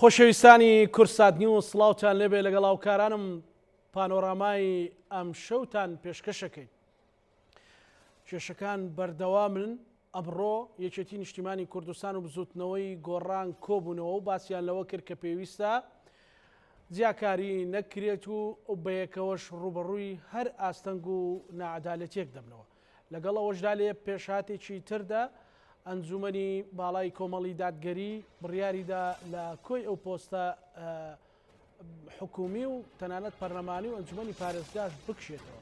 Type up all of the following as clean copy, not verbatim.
خۆشەویستانی کوردسات نیوز سڵاوتان لێبێ لەگەڵ هاوکارانم پانۆرامای ئەمشەوتان پێشکەشەکەین. کێشەکان بەردەوامن، ئەمڕۆ یەکێتی نیشتیمانی کوردستان و بزوتنەوەی گۆڕان کۆبوونەوە و باسیان لەوە کرد کە پێویستە جیاکاری نەکرێت و بەیەکەوەش ڕووبەڕووی هەر ئاستەنگ و ناعەدالەتیەک دەبنەوە. لەگەڵ ئەوەشدا لێ پێشهاتێکی تردا ئەنجومەنی باڵای کۆمەڵی دادگەری بڕیاریدا لە کۆی ئەو پۆستە حکومی و تەنانەت پەرلەمانی و ئەنجومەنی پارێزگاش بکشێتەوە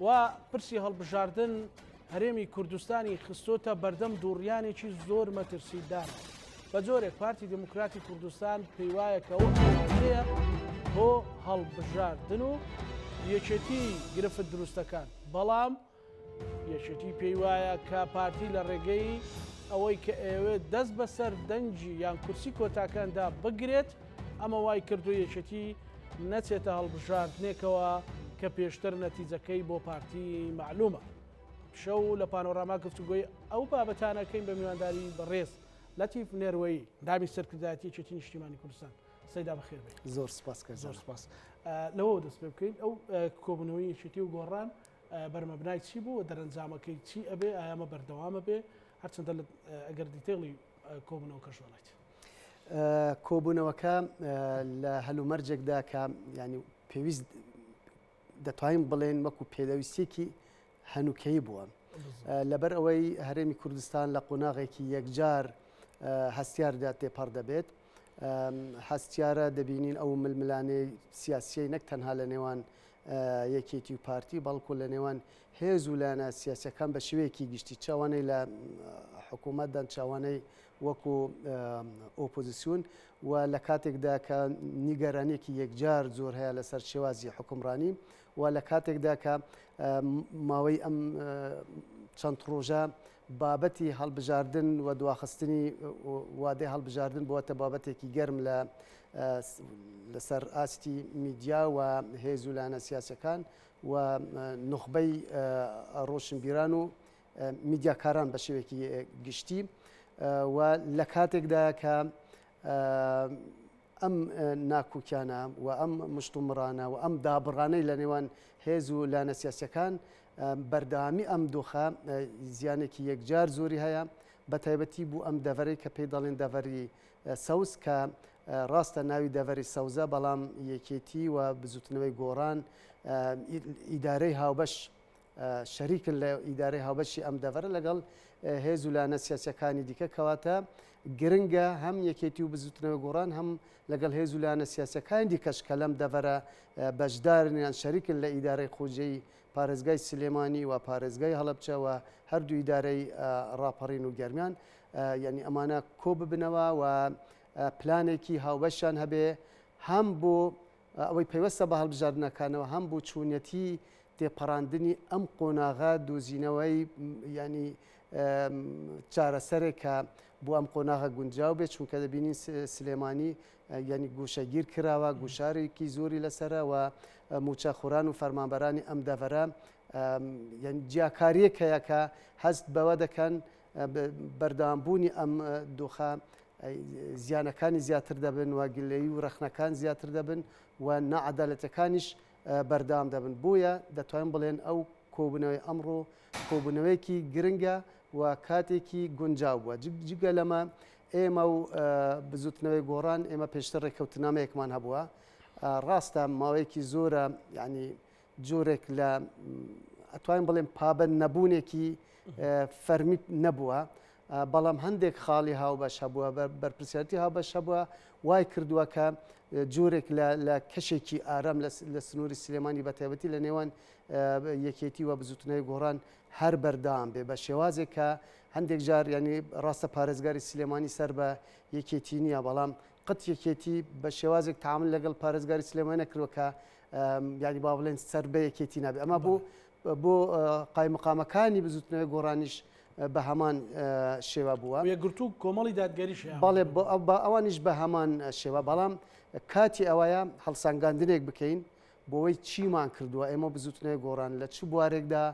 و پرسی هەڵبژاردن هەرێمی کوردستانی خستۆتە بەردەم دووڕیانێکی زۆر مەترسیدار بە جۆرێک پارتی دموکراتی کوردستان پێیوایە کە ئەو ئاماژەیە بۆ هەڵبژاردن و یەکێتی گرفت دروستەکان بەڵام یەکێتی پێی وایە کە پارتی لە ڕێگەی ئەوەی کە ئەیەوێت دەست بەسەر دەنگی یان کورسی کۆتاکاندا بگرێت، ئەمە وای کردووە یەکێتی نەچێتە هەڵبژاردنێکەوە کە پێشتر نەتیجەکەی بۆ پارتی مەعلومە. شەو لە پانۆراما گفتوگۆی ئەو بابەتانەکەین بە میوانداری بەڕێز لەتیف نێروەیی، ئەندامی سەرکردایەتی یەکێتی نیشتیمانی کوردستان. سەیدا بەخێر بێی. زۆر سپاس کەرزان. زۆر سپاس. لەوەوە دەست پێ بکەین ئەو کۆبوونەوەی یەکێتی و گۆڕان بەرمەبنای چی بوو و دەرەنجامەکەی چی ئەبێ ئایا ئەمە بەردەوام ئەبێ هەرچەندە ئەگەر detail ی کۆبوونەوەکەش بڵێیت. کۆبوونەوەکە لە هەلومەرجێکدا کە ینی پێویست دەتوانین بڵێن وەکو پێداویستیەکی هەنووکەیی بووە لەبەر ئەوەی هەرێمی کوردستان لە قۆناغێکی یەکجار هەستیاردا تێپەڕ دەبێت هەستیارە دەبینین ئەو ململانێی سیاسیەی نەک تەنها لە نێوان یەکێتی و پارتی بەڵکو لە نێوان هێز و لایەنە سیاسەکان بە شێوەیەکی گشتی چاوانەی لە حکوومەتدان چاوانەی وەکو ئۆپۆزیسیون و لە کاتێکدا کە نیگەرانێکی یەکجار زۆر هەیە لەسەر شێوازی حکومڕانی و لە کاتێکدا کە ماوەی ئەم چەند ڕۆژە بابەتی هەڵبژاردن و دواخستنی وادەی هەڵبژاردن بووەتە بابەتێکی گەرم لە لەسەر ئاستی میدیا و هێز و لایەنە سیاسەکان و نوخبەی ڕۆشنبیران و میدیاکاران بە شێوەیەکی گشتی و لە کاتێکدا کە ئەم ناکۆکیانە و ئەم مشتومڕانە و ئەم دابڕانەی لە نێوان هێز و لایەنە سیاسیەکان بەردەوامی ئەم دۆخە زیانێکی یەکجار زۆری هەیە بە تایبەتی بوو ئەم دەڤەرەی کە پێی دەڵێن دەڤەری سەوز کە ڕاستە ناوی دەڤەری سەوزە بەڵام یەکێتی و بزوتنەوەی گۆڕان ئیدارەی هاوبەش شەریکن لە ئیدارەی هاوبەشی ئەم دەڤەرە لەگەڵ هێز و لایەنە سیاسیەکانی دیکە کەواتە گرنگە هەم یەکێتی و بزوتنەوەی گۆڕان هەم لەگەڵ هێز و لایەنە سیاسیەکانی دیکەش کە لەم دەڤەرە بەشدارن یان شەریکن لە ئیدارەی خۆجێی پارێزگای سلێمانی و پارێزگای هەڵەبچە و هەردوو ئیدارەی ڕاپەڕین و گەرمیان یعنی ئەمانە کۆ ببنەوە و پلانێکی هاوبەشیان هەبێ هەم بۆ ئەوەی پەیوەستە بە هەڵبژاردنەکانەوە هەم بۆ چۆنیەتی تێپەڕاندنی ئەم قۆناغە دۆزینەوەی ینی چارەسەرێک کە بۆ ئەم قۆناغە گونجاو بێت چونکە دەبینین سلێمانی ینی گوشەگیر کراوە گوشارێکی زۆری لەسرە و موچەخوران و فەرمانبەرانی ئەم دەڤەرە جیاکاریەک هەیە کە هەست بەوە دەکەن بەردەوامبوونی ئەم دۆخە زیانەکانی زیاتر دەبن و گلەیی و ڕەخنەکان زیاتر دەبن و ناعەدالەتەکانیش بەردەوام دەبن بۆیە دەتوانین بڵێن ئەو کۆبوونەوەی ئەمڕۆ کۆبوونەوەیەکی گرنگە و کاتێکی گونجاو بووە جگە لەمە ئێمە و بزوتنەوەی گۆڕان ئێمە پێشتر ڕێککەوتنامەیەکمان هەبووە ڕاستە ماوەیەکی زۆرە یعنی جۆرێک لە ئەتوانین بڵێم پابەند نەبوونێکی فەرمی نەبووە بەڵام هەندێک خاڵی هاوبەش هەبووە، بەرپرسیارێتی هاوبەش هەبووە، وای کردووە کە جۆرێک لە کەشێکی ئارام لە سنووری سلێمانی بە تایبەتی لە نێوان یەکێتی و بزوتنەوەی گۆڕان هەر بەردەوام بێ بە شێوازێک کە هەندێک جار ینی ڕاستە پارێزگاری سلێمانی سەر بە یەکێتی نییە بەڵام قەت یەکێتی بە شێوازێک تعامل لەگەڵ پارێزگاری سلێمانی نەکردووە کە یانی با بڵێن سەر بە یەکێتی نابێ ئەمە بۆ بۆ قایمقامەکانی بزوتنەوەی گۆڕانیش بە هەمان شێوە بووە. یەکگرتوو کۆمەڵی دادگەریش هەیە. بەڵێ بە ئەوانیش بە هەمان شێوە، بەڵام کاتی ئەوەیە هەڵسەنگاندنێک بکەین بۆوەی چیمان کردووە ئێمە بزوتنەوەی گۆڕان لە چ بوارێکدا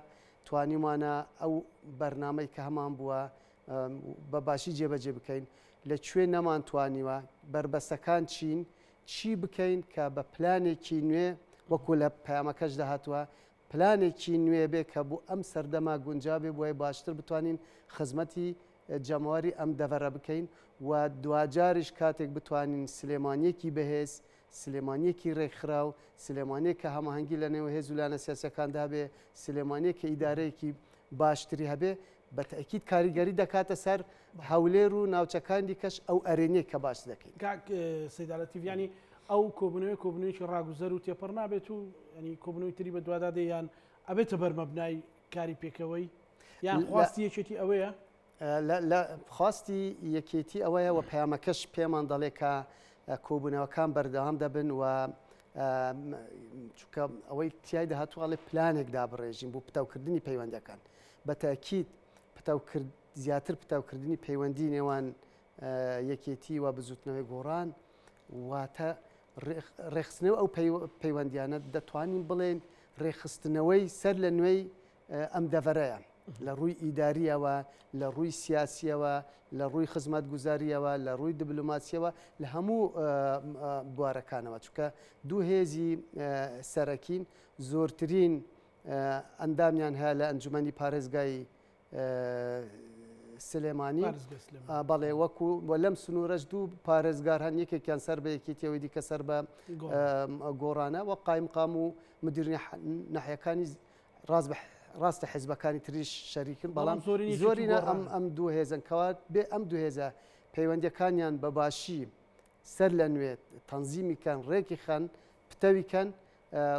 توانیومانە ئەو بەرنامەی کە هەمان بووە بە باشی جێبەجێ بکەین. لە کوێ نەمانتوانیوە، بەربەستەکان چین، چی بکەین کە بە پلانێکی نوێ وەکو لە پەیامەکەشدا هاتووە پلانێکی نوێ بێ کە بۆ ئەم سەردەمە گونجا بێ بۆیە باشتر بتوانین خزمەتی جەماوەری ئەم دەڤەرە بکەین و دواجاریش کاتێک بتوانین سلێمانیەکی بەهێز، سلێمانیەکی رێکخراو، سلێمانیەک کە هەماهەنگی لە نێو هێز و لایەنە سیاسیەکاندا هەبێ، سلێمانیەک کە ئیدارەیەکی باشتری هەبێ، بە تەئکید کاریگەری دەکاتە سەر هەولێر و ناوچەکانی دیکەش ئەو ئەرێنیەی کە باس دەکەین. کاک سەیدا لەتیف یانی ئەو کۆبوونەوەی کۆبوونەوەیەکی ڕاگوزەر و تێپەڕ نابێت و ینی کۆبوونەوەی تری بەدوادا دێ یان ئەبێتە بەرمەبنای کاری پێکەوەی یان خواستی یەکێتی ئەوەیە؟ لە خواستی یەکێتی ئەوەیە و پەیامەکەش پێمان دەڵێ کە کۆبوونەوەکان بەردەوام دەبن و چونکە ئەوەی تیای دەهاتوو ئەڵێ پلانێک دابڕێژین بۆ پتەوکردنی پەیوەندەکان بە تاکیید پتەوکرد زیاتر پتەوکردنی پەیوەندی نێوان یەکێتی و بزوتنەوەی گۆڕان واتە ڕێخستنەوە ئەو پەیوەندیانە دەتوانین بڵێن ڕێخستنەوەی سەر لە نوێی ئەم دەڤەرەیە لە ڕووی ئیداریەوە لە ڕووی سیاسیەوە لە ڕووی خزمەتگوزاریەوە لە ڕووی دبلوماسیەوە لە هەموو بوارەکانەوە چونکە دوو هێزی سەرەکین زۆرترین ئەندامیان هەیە لە ئەنجومەنی پارێزگای سلێمانی بەڵێ وەکو و لەم سنوورەش دوو پارێزگار هەن یەکێکیان سەر بە یەکێتیەوەی دیکە سەر بە گۆڕانە وە قایمقام و مدیر ناحیەکانی ڕاست بە ڕاستە حزبەکانی تریش شەریکن بەڵام زۆرینە ئەم ئەم دوو هێزن کەوا بێ ئەم دوو هێزە پەیوەندیەکانیان بە باشی سەر لە نوێ تەنزیمی کەن ڕێکی خەن پتەوی کەن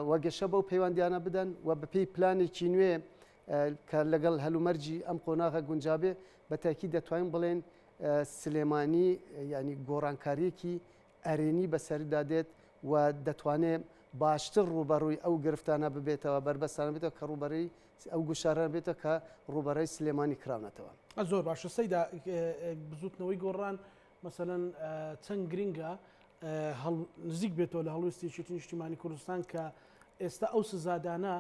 و گەشە بەو پەیوەندیانە بدەن و بەپێی پلانێکی نوێ کە لەگەڵ هەلومەرجی ئەم قۆناغە گونجابێ بە تاکی دەتوانین بڵێن سلێمانی ینی گۆڕانکاریەکی ئەرێنی بەسەردا دێت و دەتوانێت باشتر ڕووبەڕووی ئەو گرفتانە ببێتەوە، بەربەستانە بێتەوە کە ڕووبەڕووی ئەو گوشارانە بێتەوە کە ڕووبەڕووی سلێمانی کراونەتەوە. زۆر باشە سەیدا، بزووتنەوەی گۆڕان مەسەلەن چەند گرنگە نزیک بێتەوە لە هەڵوێستی یەکێتی نیشتیمانی کوردستان کە ئێستا ئەو سزادانە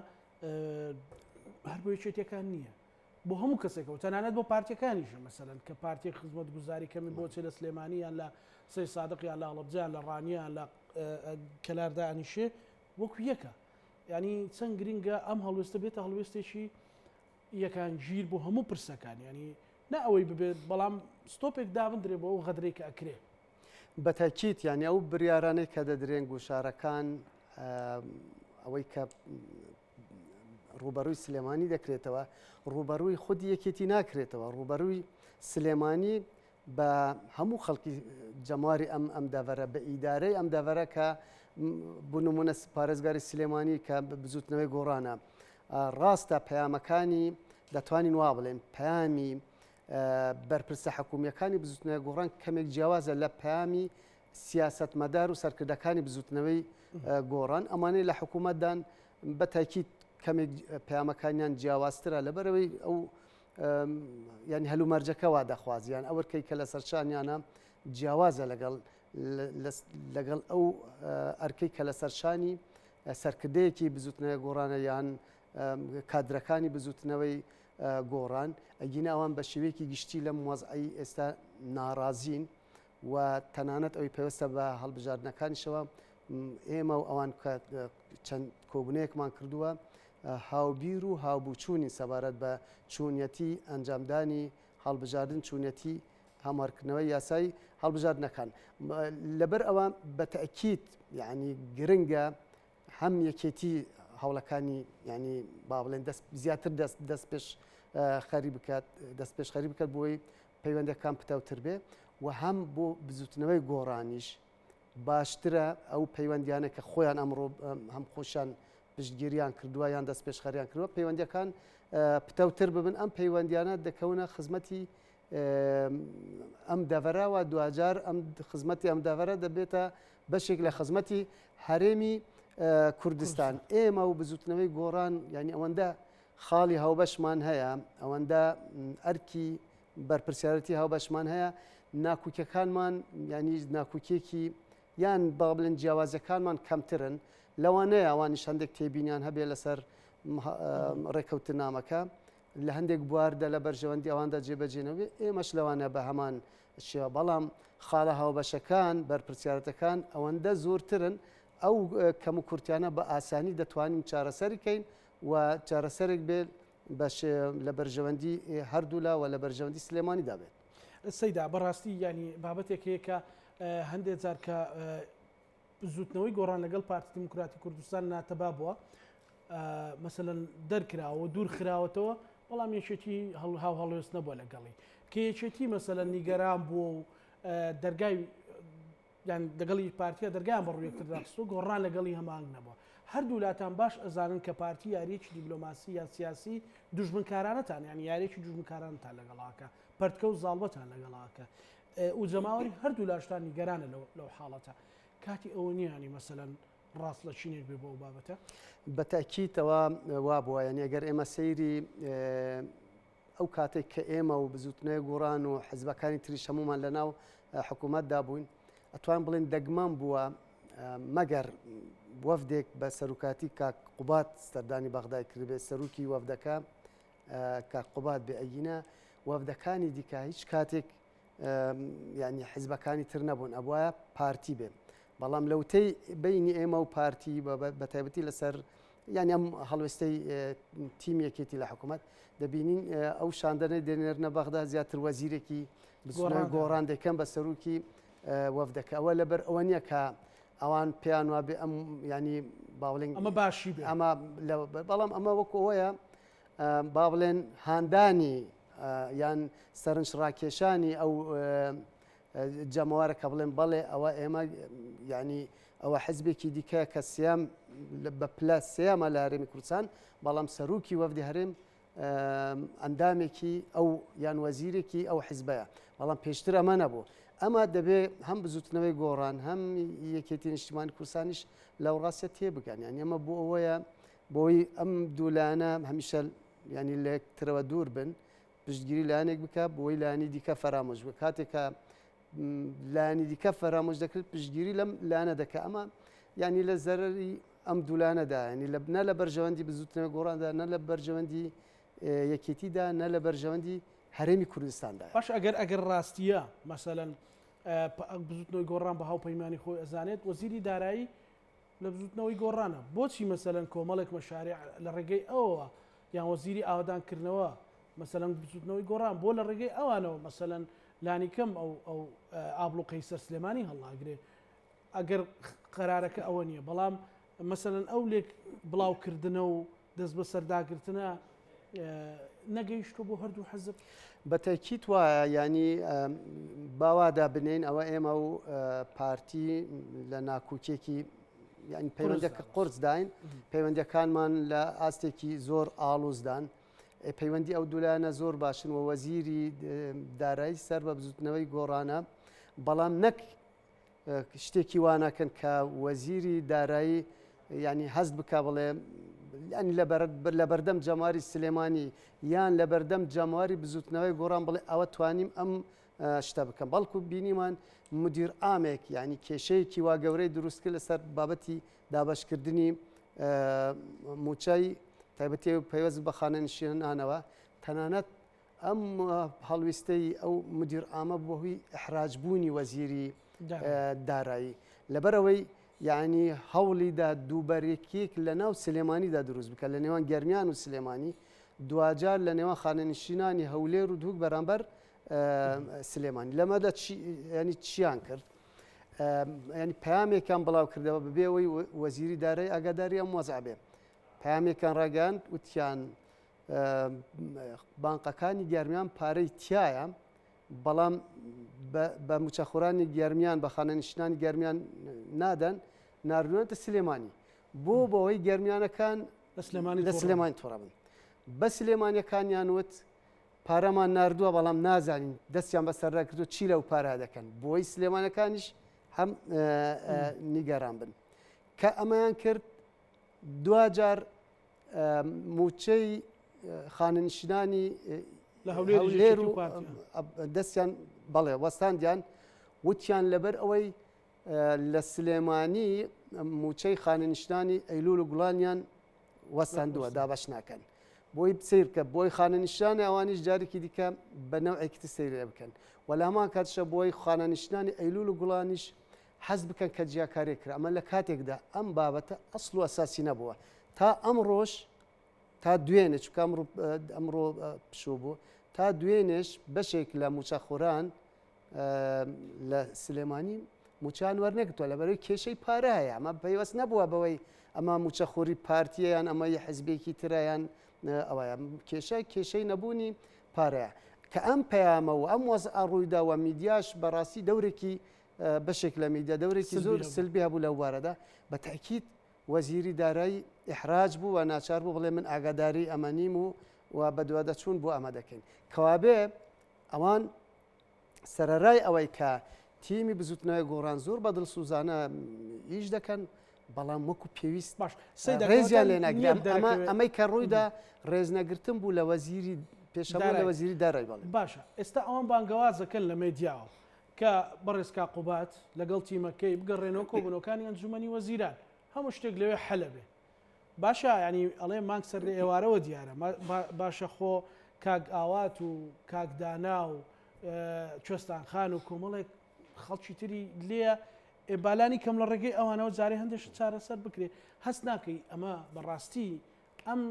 هەر بۆ یەکێتیەکان نییە بۆ هەموو کەسێکەوە تەنانەت بۆ پارتیەکانیشە مەسەلەن کە پارتیەک خزمەتگوزاری کەمی بۆ چێ لە سلێمانی یان لە سەی سادق یان لە هەڵەبجە یان لە ڕانیە یان لە کەلار دانیشێ وەکو یەکە ینی چەند گرنگە ئەم هەڵوێستە بێتە هەڵوێستێکی یەکانگیر بۆ هەموو پرسەکان ینی نا ئەوەی ببێت بەڵام ستۆپێک دابندرێ بۆ ئەو غەدرێک کە ئەکرێ. بەتەکیت یانی ئەو بریارانەی کە دەدرێن گوشارەکان ئەوەی کە ڕووبەڕووی سلێمانی دەکرێتەوە، ڕووبەڕووی خودی یەکێتی ناکرێتەوە، ڕووبەڕووی سلێمانی بە هەموو خەڵکی جەماوەری ئەم ئەم دەڤەرە بە ئیدارەی ئەم دەڤەرە کە بۆ نمونە پارێزگاری سلێمانی کە بزوتنەوەی گۆڕانە ڕاستە پەیامەکانی دەتوانین وا بڵێن پەیامی بەرپرسە حکومیەکانی بزوتنەوەی گۆڕان کەمێک جیاوازە لە پەیامی سیاسەتمەدار و سەرکردەکانی بزوتنەوەی گۆڕان ئەمانەی لە حکوومەتدان بە تاکیید کەمێک پەیامەکانیان جیاوازترە لەبەرەوەی ئەو ینی هەلومەرجەکە وا دەخوازیان ئەوەرکەی کە لە سەرشانیانە جیاوازە لەگەڵ لەگەڵ ئەو ئەرکەی کە لە سەرشانی سەرکردەیەکی بزوتنەوەی گۆڕانە یان کادرەکانی بزوتنەوەی گۆڕان ئەگینا ئەوان بە شێوەیەکی گشتی لەم وەزعی ئێستا ناڕازین و تەنانەت ئەوی پەیوەستە بە هەڵبژاردنەکانیشەوە ئێمە و ئەوان کە چەند کۆبوونەیەکمان کردووە هاوبیر و هاوبووچوونین سەبارەت بە چۆنیەتی ئەنجامدانی هەڵبژاردن چۆنیەتی هەموارکردنەوەی یاسای هەڵبژاردنەکان لەبەر ئەوە بە تەئکید یعنی گرنگە هەم یەکێتی هەوڵەکانی ینی با بڵێن دەست زیاتر دەست دەست پێش خەری بکات دەست پێشخەری بکات بۆی پەیوەندەکان پتەوتر بێ و هەم بۆ بزوتنەوەی گۆڕانیش باشترە ئەو پەیوەندیانە کە خۆیان ئەمڕۆ هەم خۆشیان پشتگیریان کردووە یان دەست پێشخەریان کردووە پەیوەندیەکان پتەوتر ببن ئەم پەیوەندیانە دەکەونە خزمەتی ئەم دەڤەرە و دواجار ئەم خزمەتی ئەم دەڤەرە دەبێتە بەشێک لە خزمەتی هەرێمی کوردستان ئێمە و بزوتنەوەی گۆڕان یعنی ئەوەندە خاڵی هاوبەشمان هەیە ئەوەندە ئەرکی بەرپرسیارەتی هاوبەشمان هەیە ناکوکیەکانمان یعنی ناکوکیەکی یان با بڵێن جیاوازەکانمان کەمترن لەوانەیە ئەوانیش هەندێک تێبینیان هەبێ لەسەر ڕێکەوتنامەکە. لە هەندێک بواردا لە بەرژەوەندی ئەواندا جێبەجێ نەبێ، ئێمەش لەوانە بە هەمان شێوە، بەڵام خاڵە هاوبەشەکان، بەرپرسیارەتەکان ئەوەندە زۆرترن، ئەو کەموکورتیانە بە ئاسانی دەتوانین چارەسەری کەین و چارەسەرێک بێ لە بەرژەوەندی هەردوولا و لە بەرژەوەندی سلێمانیدا بێت. سەیدا بەڕاستی یانی بابەتێک هەیە کە هەندێک جار کە بزوتنەوەی گۆڕان لەگەڵ پارتی دیموکراتی کوردستان ناتەبا بووە مەسەلەن دەرکراوە دوور خراوەتەوە بەڵام یەکێتی هاو هەڵوێست نەبووە لەگەڵی کە یەکێتی مەسەلەن نیگەران بووە و دەرگای یان لەگەڵی پارتیا دەرگایان بە ڕوویەکتردا خستووە گۆڕان لەگەڵی هەماهەنگ نەبووە هەردوو لاتان باش ئەزانن کە پارتی یاریەکی دیبلۆماسی یان سیاسی دوژمنکارانەتان یان یاریەکی دوژمنکارانتان لەگەڵاکە پەرتکە و زاڵبەتان لەگەڵاکە و جەماوەری هەردوو لاشتان نیگەرانە لەو حاڵەتە کاتی ئەوە نییە ینی مەسەلەن ڕاست لە چینێک بێ بۆ ئەو بابەتە؟ بە تەئکید ئەوە وا بووە یعنی ئەگەر ئێمە سەیری ئەو کاتێک کە ئێمە و بزوتنەوەی گۆڕان و حزبەکانی تریش هەمومان لە ناو حکوومەتدا بووین ئەتوان بڵێن دەگمەن بووە مەگەر وەفدێک بە سەرکاتی کاک قوبات سەردانی بەغدای کردبێت سەرۆکی وەفدەکە کاک قوباد بێ ئەگینا وەفدەکانی دیکە هیچ کاتێک یعنی حزبەکانی تر نەبوون ئەبواە پارتی بێ بەڵام لەوتەی بینی ئێمە و پارتی بە تایبەتی لەسەر یعنی ئەم هەڵوێستەی تیم یەکێتی لە حکوومەت دەبینین ئەو شاندەنەی دێنێرنە بەغدا زیاتر وەزیرێکی بزوتنەوەی گۆڕان دەکەن بە سەرۆکی وەفدەکە ئەوە لەبەر ئەوە نییە کە ئەوان پێیان وابێ ئەم ینی باڵین ئەمە باشی ئەمە بەڵام ئەمە وەکو ئەوەیە با بڵێن هاندانی یان سەرنج ڕاکێشانی ئەو جەماوەرە کە بڵێن بەڵێ ئەوە ئێمە ینی ئەوە حزبێکی دیکە کە سیام بە پلە سیامە لە هەرێمی کوردستان بەڵام سەرۆکی وەفدی هەرێم ئەندامێکی ئەو یان وەزیرێکی ئەو حزبەیە بەڵام پێشتر ئەمە نەبوو ئەمە دەبێ هەم بزوتنەوەی گۆڕان هەم یەکێتی نیشتیمانی کوردستانیش لەو ڕاستە تێبگەن یان ئەمە بۆ ئەوەیە بۆی ئەم دوو لایەنە هەمیشە ینی لە یەکترەوە دوور بن پشتگیری لایەنێک بکە بۆی لایەنی دیکە فەرامۆش بکە کاتێک کە لایەنی دیکە فەرامۆش دەکرێت پشتگیری لەم لایەنە دەکە ئەمە ینی لە زەرری ئەم دوولانەدا ینی لە نە لە بەرژەوەندی بزوتنەوە گۆڕاندا نە لە بەرژەوەندی یەکێتیدا نە لە بەرژەوەندی هەرێمی کوردستاندا باش ئەگەر ئەگەر ڕاستیە مەسەلەن بزوتنەوەی گۆڕان بە هاوپەیمانی خۆی ئەزانێت وەزیری دارایی لە بزوتنەوەی گۆڕانە بۆچی مەسەلەن کۆمەڵێک مەشاریع لە ڕێگەی ئەوەوە یان وەزیری ئاوەدانکردنەوە مەسەلەن بزوتنەوەی گۆڕان بۆ لە ڕێگەی ئەوانەوە مەسەلەن لانیکەم ئەو ئەو ئابڵوقەی سەر سلێمانی هەڵناگرێ ئەگەر قەرارەکە ئەوە نییە بەڵام مەسەلەن ئەو لێک بڵاوکردنە و دەست بەسەرداگرتنە نەگەیشتوە بۆ هەردوو حزب؟ بە تەکیت وایە ینی باوادا بنین ئەوە ئێمە و پارتی لە ناکوکێکی ینی پەیوەندەکە قرسداین پەیوەندەکانمان لە ئاستێکی زۆر ئاڵوزدان پەیوەندی ئەو دوولایەنە زۆر باشن و وەزیری دارایی سەر بە بزوتنەوەی گۆڕانە بەڵام نەک شتێکی وا ناکەن کە وەزیری دارایی ینی هەست بکە بڵێ ینی لە بەردەم جەماری سلێمانی یان لە بەردەم جەماری بزوتنەوەی گۆڕان بڵێ ئەوە توانیم ئەم شتە بکەم بەڵکو بینیمان مدیر ئامێک ینی کێشەیەکی وا گەورەی دروست کرد لەسەر بابەتی دابشکردنی موچای تایبەتی پەیوەست بە خانەنشینانەوە تەنانەت ئەم هەڵویستەی ئەو مدیر عامە بووە هۆی ئیحراج بوونی وەزیری دارایی لەبەرئەوەی یعنی هەوڵی دا دووبەرەکیەک لە ناو سلێمانیدا دروست بکە لە نێوان گەرمیان و سلێمانی دواجار لە نێوان خانەنشینانی هەولێر و دهۆک بەرامبەر سلێمانی لەمەدا ینی چیان کرد ینی پامێکیان بڵاو کردەوە بەبێەوەی وەزیری دارایی ئاگاداری ئەم وەزع بێ پامێکیان ڕاگەیاند وتیان بانقەکانی گەرمیان پارەی تایە بەڵام بە موچەخۆرانی گەرمیان بە خانەنشینانی گەرمیان نادەن ناردوێنتە سلێمانی بۆ بەوەی گەرمیانەکان لە سلێمانی توڕە بن بە سلێمانیەکانیان وت پارەمان نردووە بەڵام نازانین دەستیان بەسەردا کردو چی لەو پارە دەکەن بۆی سلێمانەکانیش هەم نیگەران بن کە ئەمەیان کرد دواجار مووچەی خانەنشینانی لە هەولێر و دەستیان بەڵێ وەستاندیان وتیان لەبەر ئەوەی لە سلێمانی مووچەی خانەنشینانی ئەیلول و گوڵانیان وەستاندووە دابەش ناکەن. بۆی سەیر بکە بۆی خانەنشینانی ئەوانیش جارێکی دیکە بە نەوعێکی تر سەیری بکەن و لە هەمان کاتیشە بۆی خانەنشینانی ئەیلول و گوڵانیش حەز بکەن کە جیاکاری کرا ئەمە لە کاتێکدا ئەم بابەتە ئەسڵ و ئەساسی نەبووە تا ئەمڕۆش تا دوێنێ چونکە ئەمڕۆ پشوو بوو تا دوێنێش بەشێک لە موچەخۆران لە سلێمانی موچان وەرنەگرتووە لەبەرەوەی کێشەی پارە هەیە ئەمە پەیوەست نەبووە بەوەی ئەمە موچەخۆری پارتیە یان ئەمە ی حزبێکی ترە یان ئەوەیە کێشە کێشەی نەبوونی پارەیە کە ئەم پەیامە و ئەم وەزعە ڕوویدا و میدیاش بەڕاستی دەورێکی بەشێک لە میدیا دەورێکی زۆر سلبی هەبوو لەو بارەدا بە تاکیید وەزیری دارایی ئیحراج بوو و ناچار بوو بڵێ من ئاگاداری ئەمە نیم و و بەدوادەچوون بۆ ئەمە دەکەین کەوابێ ئەوان سەرەرای ئەوەی کە تیمی بزوتنەوەی گۆڕان زۆر بە دڵسوزانە ئیش دەکەن بەڵام وەکو پێویست باش ڕێزیان لێ ناگرێت ئەمە ئەمەی کە ڕوویدا ڕێزنەگرتن بوو لە وەزیری پێشەوە لە وەزیری دارای بەڵێ باشە ئێستا ئەوان بانگەوازەکەن لە مێدیاوە کە بەڕێز کاک قوباد لەگەڵ تیمەکەی بگەڕێنەوە کۆبوونەوەکانی ئەنجومەنی وەزیران هەموو شتێک لەوێ حەلە بێ باشە ینی ئەڵێ مانگ سەر لە ئێوارەوە دیارە باشە خۆ کاک ئاوات و کاک دانا و کوێستان خان و کۆمەڵێک خەڵکی تری لێیە بالانی کەم لە ڕێگەی ئەوانەوە جارێ هەندێک چارەسەر بکرێ هەست ناکەی ئەمە بەڕاستی ئەم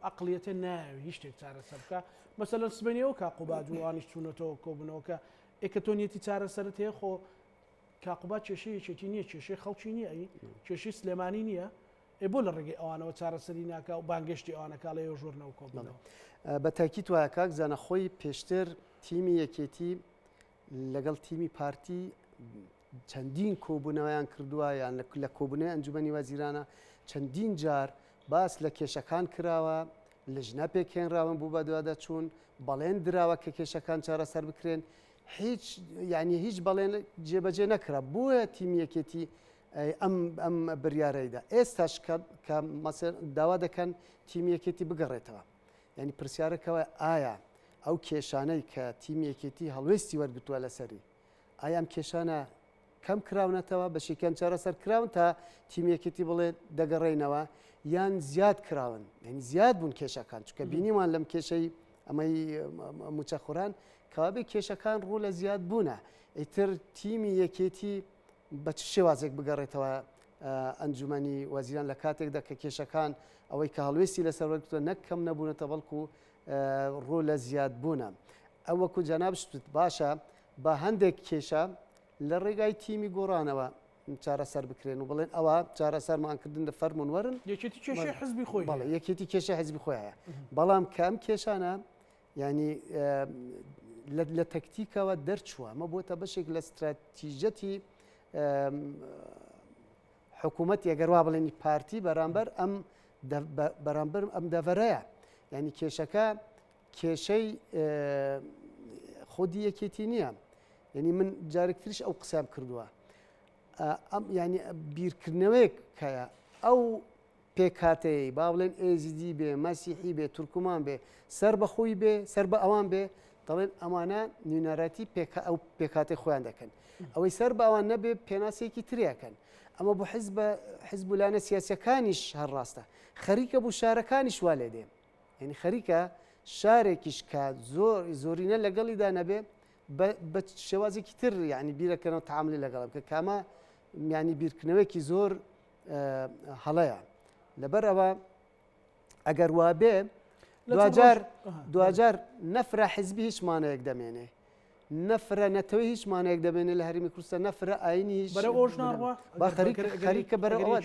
عەقڵیەتە نایەوێ هیچ شتێک چارەسەر بکا مەسەلەن سبەینێ کا قوباد و ئەوانیش چوونەتەوە کۆبوونەوەکە ئێ کە تۆ نیەتی چارەسەرت هەیە خۆ کاقوباد کێشەی یەکێتی نییە کێشەی خەڵکی نییە ئەی کێشەی سلێمانی نییە ئێ بۆ لە ڕێگەی ئەوانەوە چارەسەری ناکا و بانگێشتی ئەوانەکا لە ئێوە ژۆرنەوە کۆبوونەوە بە تاکیت وایە کاک زانا خۆی پێشتر تیمی یەکێتی لەگەڵ تیمی پارتی چەندین کۆبوونەوەیان کردووە یان لە کۆبوونەوەی ئەنجومەنی وەزیرانە چەندین جار باس لە کێشەکان کراوە، لجنە پێکهێنراون بۆ بەدواداچوون، بەڵێن دراوە کە کێشەکان چارەسەر بکرێن، هیچ یعنی هیچ بەڵێن جێبەجێ نەکرا، بۆیە تیمی یەکێتی ئەم ئەم بریارەیدا ئێستاش کە کە داوا دەکەن تیمی یەکێتی بگەڕێتەوە. یعنی پرسیارەکەوە ئایا ئەو کێشانەی کە تیمی یەکێتی هەڵوێستی وەرگتووە لەسەری ئایا ئەم کێشانە کەم کراونەتەوە، بەشێکیان چارەسەر کراون تا تیمی یەکێتی بڵێ دەگەڕێینەوە یان زیاد کراون یعنی زیاد بوون کێشەکان چونکە بینیمان لەم کێشەی ئەمەی موچەخۆران کەوابێ کێشەکان ڕوو لە زیاد بوونە ئیتر تیمی یەکێتی بە چ شێوازێک بگەڕێتەوە ئەنجومەنی وەزیران لە کاتێکدا کە کێشەکان ئەوەی کە هەڵوێستی لەسەر وەرگرتووە نەک کەم نەبوونەتە بەڵکو ڕوو لە زیاد بوونە ئەو وەکو جەنابشت باشە با هەندێک کێشە لە ڕێگای تیمی گۆڕانەوە چارەسەر بکرێن و بڵێن ئەوە چارەسەرمان کردن لە فەرمونون وەرن. یەکێتی کێشەی حزبی خۆی بەڵێ یەکێتی کێشەی حزبی خۆی هەیە بەڵام کە ئەم کێشانە ینی لە تەکتیکەوە دەرچووە ئەمە بۆتە بەشێک لە ستراتیژەتی حکوومەت ئەگەر وا بڵێنی پارتی بەرامبەر ئەم بەرامبەر ئەم دەڤەرەیە ینی کێشەکە کێشەی خودی یەکێتی نییە یعنی من جارێکتریش ئەو قسەم کردووە ئەم ینی بیرکردنەوەیەک کەیە ئەو پێکهاتەیە با بڵێن ئێزیدی بێ مەسیحی بێ تورکمان بێ سەر بە خۆی بێ سەر بە ئەوان بێ دەڵێن ئەمانە نوێنەرەتی پێکە ئەو پێکاتی خۆیان دەکەن ئەوەی سەر باوان نەبێ پێناسێکی تریەکەن ئەمە بۆ حزب حزب و لایەنە سیاسەکانیش هەر ڕاستە خەریکە بوو شارەکانیش وا لێ دێ یعنی خەریکە شارێکیش کە زۆر زۆرینە لەگەڵیدا نەبێ بە شێوازێکی تر یعنی بیرەکەنەوە تعاملی لەگەڵ بکە کامە ینی بیرکردنەوەیەکی زۆر هەڵەیە لەبەر ئەوە ئەگەر وابێ دواجار دواجار نەفرە حزبی هیچ مانەیەک دەمێنێ نەفرە نەتەوەی هیچ مانایەک دەمێنێ لە هەرێمی کوردستان نەفرە ئاینی هیچ بەرەو ئەوش ناڕوا با خەریکە خەریکە بەرەو ئەوە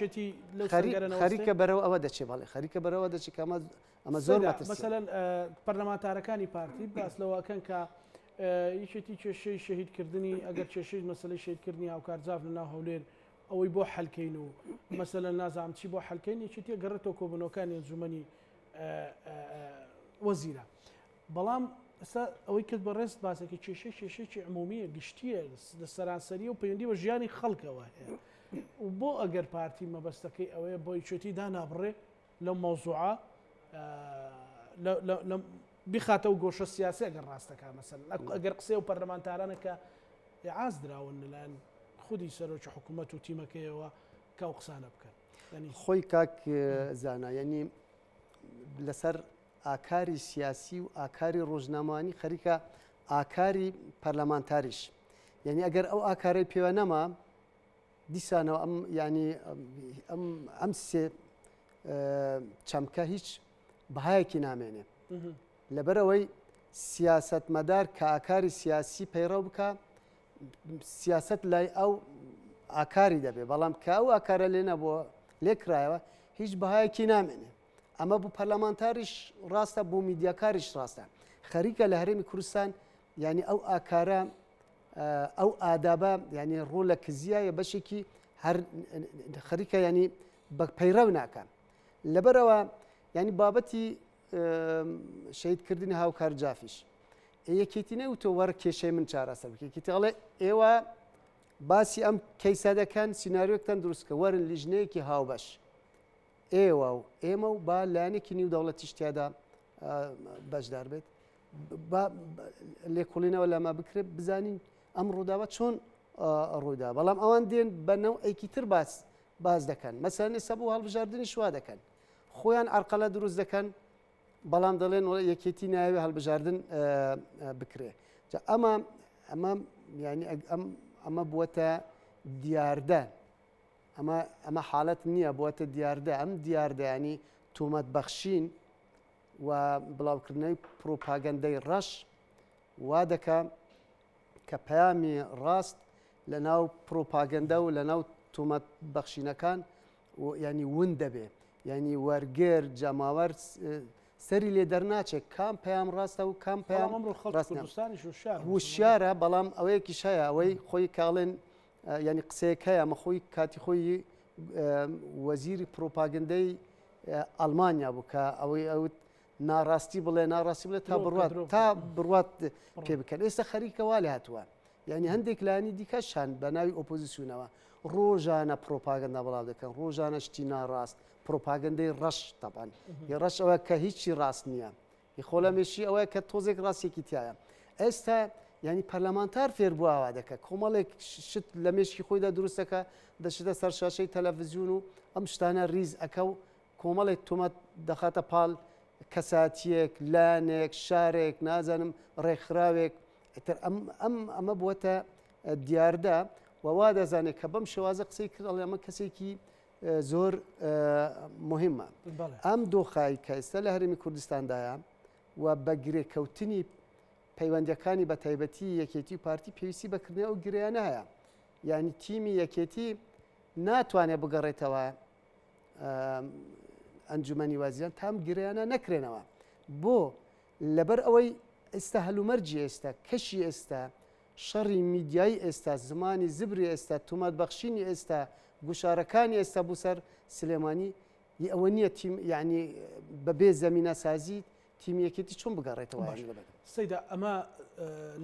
خەریکە بەرەو ئەوە دەچێ بەڵێ خەریکە بەرەوە دەچێ کە ئەمە ئەمە زۆر مەترسیە مەسەلەن پەرلەمانتارەکانی پارتی باس لەوە ئەکەن کە یەکێتی کێشەی شەهیدکردنی ئەگەر کێشەی مەسەلەی شەهیدکردنی هاوکار جاف لە ناو هەولێر ئەوەی بۆ حەلکەین و مەسەلەن نازانم چی بۆ حەلکەین یەکێتی گەڕێتەوە کۆبوونەوەکانی ئەنجومەنی وەزیران بەڵام ئێستا ئەوەی کرد بەڕێزت باسەکە کێشەی کێشەیەکی عمومیە گشتیە لە سەرانسەریە و پەیوەندی بە ژیانی خەڵکەوە هەیە و بۆ ئەگەر پارتی مەبەستەکەی ئەوەیە بۆ یەکێتی دانابڕێ لەو مەوزوعە بخاتە و گۆشە سیاسی ئەگەر ڕاستەکە مەسەن ئەگەر قسەی و پەرلەمانتارانە کە ئاز دراون لەلایەن خودی سەرۆکی حکوومەت و تیمەکەیەوە کە ئەو قسانە بکەن خۆی کاک زانا یعنی لەسەر. ئاکاری سیاسی و ئاکاری ڕۆژنامەوانی خەریکە ئاکاری پەرلەمانتاریش یعنی ئەگەر ئەو ئاکارەی پێوە نەما دیسانەوە ئەم ینی ئەم ئەم سێ چەمکە هیچ بەهایەکی نامێنێ لەبەرئەوەی سیاسەتمەدار کە ئاکاری سیاسی پەیڕەو بکا سیاسەت لای ئەو ئاکاری دەبێ بەڵام کە ئەو ئاکارە لێ نەبووە لێکرایەوە هیچ بەهایەکی نامێنێ ئەمە بۆ پەرلەمانتاریش ڕاستە بۆ میدیاکاریش ڕاستە خەریکە لە هەرێمی کوردستان یعنی ئەو ئاکارە ئەو ئادابە یعنی ڕوو لە کزیایە بەشێکی هەر خەریکە ینی بە پەیڕەو ناکەن لەبەرەوە ینی بابەتی شەهیدکردنی هاوکار جافیش یەکێتی نەوتۆ وەرە کێشەی من چارەسەر بکە یەکێتی ئەڵێ ئێوە باسی ئەم کەیسە دەکەن سیناریۆکتان دروستکە وەرن لیژنەیەکی هاوبەش ئێوە و ئێمە و با لایەنێکی نیو دەوڵەتیش تیادا بەشدار بێت با لێکۆڵینەوە لەمە بکرێت بزانین ئەم ڕووداوە چۆن ڕوودا بەڵام ئەوان دێن بە نەوەیەکی تر باس باس دەکەن مەسەلەن ئێستا بۆ هەڵبژاردنی شوا دەکەن خۆیان عەرقەلە دروست دەکەن بەڵام دەڵێن یەکێتی ناوێ هەڵبژاردن بکرێ جا ئەمە ئەمە ینی ئەم ئەمە بووەتە دیاردە ئەمە ئەمە حاڵەت نییە بووەتە دیاردە ئەم دیاردەیانی تۆمەت بەخشین و بڵاوکردنەوەی پروپاگەندەی ڕەش وا دەکا کە پەیامی ڕاست لە ناو پروپاگەندە و لە ناو تۆمەت بەخشینەکان یانی ون دەبێ یانی وەرگر جەماوەر سەری لێ دەرناچێت کام پەیام ڕاستە و کام پەیام ئەمڕۆ خەڵکی کوردستانیش وشیارە وشیارە بەڵام ئەوەیەکیش هەیە ئەوەی خۆی کاڵێن ینی قسەیەک هەیە ئەمە خۆی کاتی خۆی وەزیری پروپاگەندەی ئەڵمانیا بوو کە ئەوەی ئەوت ناڕاستی بڵێ ناڕاستی بڵێ تا بڕات تا بڕات پێ بکەن ئێستا خەریکە وا لێ هاتووە یانی هەندێک لایەنی دیکەش هەن بە ناوی ئۆپۆزیسیونەوە ڕۆژانە پرۆپاگەندا بڵاو دەکەن ڕۆژانە شتی ناڕاست پرۆپاگەندەی ڕەش تەبان ی ڕەش ئەوە کە هیچی ڕاست نییە ی خۆلەمێشی ئەوەیە کە تۆزێک ڕاستێکی تایە ئێستا ینی پەرلەمانتار فێر بوو ئاوا دەکە کۆمەڵێک شت لە مێشکی خۆیدا دروستەکە دەچێتە سەر شاشەی تەلەڤزیون و ئەم شتانە ریز ئەکە و کۆمەڵێک تۆمەت دەخاتە پاڵ کەساتیەک لایەنێک شارێک نازانم ڕێکخراوێک ئیتر ئەم ئەم ئەمە بووەتە دیاردە و وا دەزانێت کە بەم شێوازە قسەی کرد ئەڵێ ئەمە کەسێکی زۆر مهمە ئەم دۆخای کە ئێستا لە هەرێمی کوردستاندایە و بە گرێکەوتنی پەیوەندەکانی بە تایبەتی یەکێتی و پارتی پێویستی بەکردنی ئەو گرێیانە هەیە یعنی تیمی یەکێتی ناتوانێت بگەڕێتەوە ئەنجومەنی وازیان تام گرێیانە نەکرێنەوە بۆ لەبەر ئەوەی ئێستا هەلومەرجی ئێستا، کەشی ئێستا، شەڕی میدیایی ئێستا، زمانی زبری ئێستا، تومەت بەخشینی ئێستا، گوشارەکانی ئێستا بو سەر سلێمانی ی ئەوە نییە تیم یانی بە بێ زەمینە سازی تیمی یەکێتی چۆن بگەڕێتەوە باش سەیدا ئەمە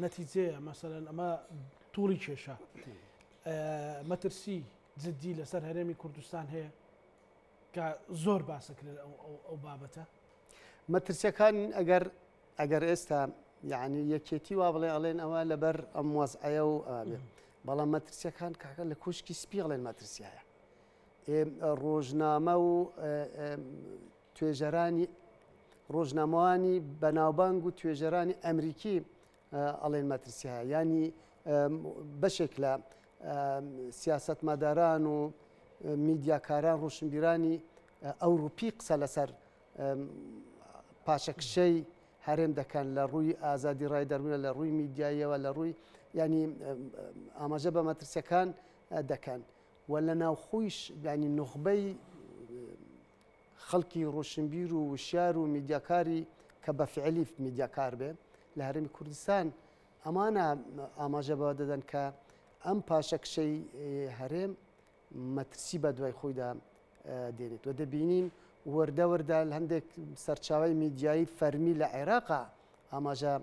نەتیجەیە مەسەلەن ئەمە توڵی کێشە مەترسی جدی لەسەر هەرێمی کوردستان هەیە کە زۆر باسەکرێت ئەو بابەتە. مەترسیەکان ئەگەر ئەگەر ئێستا یعنی یەکێتی وا بڵێ ئەڵێن ئەوە لەبەر ئەم وەزعەیە و ئەوێ بەڵام مەترسیەکان کاکە لە کۆشکی سپی ئەڵێن مەترسیایە ڕۆژنامە و توێژەرانی ڕۆژنامەوانی بەناوبانگ و توێژەرانی ئەمریکی ئەڵێن مەترسی هەیە ینی بەشێک لە سیاستمەداران و میدیاکاران ڕۆشنبیرانی ئەوروپی قسە لەسەر پاشەکشەی هەرێم دەکەن لە ڕووی ئازادی ڕای دەربوونە لە ڕووی میدیاییەوە لە ڕووی ینی ئاماژە بە مەترسیەکان دەکەن و لە ناوخۆیش ینی نوخبەی خەڵکی ڕۆشنبیر و وشیار و میدیاکاری کە بە فعلی میدیاکار بێ لە هەرێمی کوردستان ئەمانە ئاماژە بەوە دەدەن کە ئەم پاشەکشەی هەرێم مەترسی بە دوای خۆیدا دێنێت و دەبینین وردە وردە لە هەندێک سەرچاوی میدیایی فەرمی لە عێراقا ئاماژە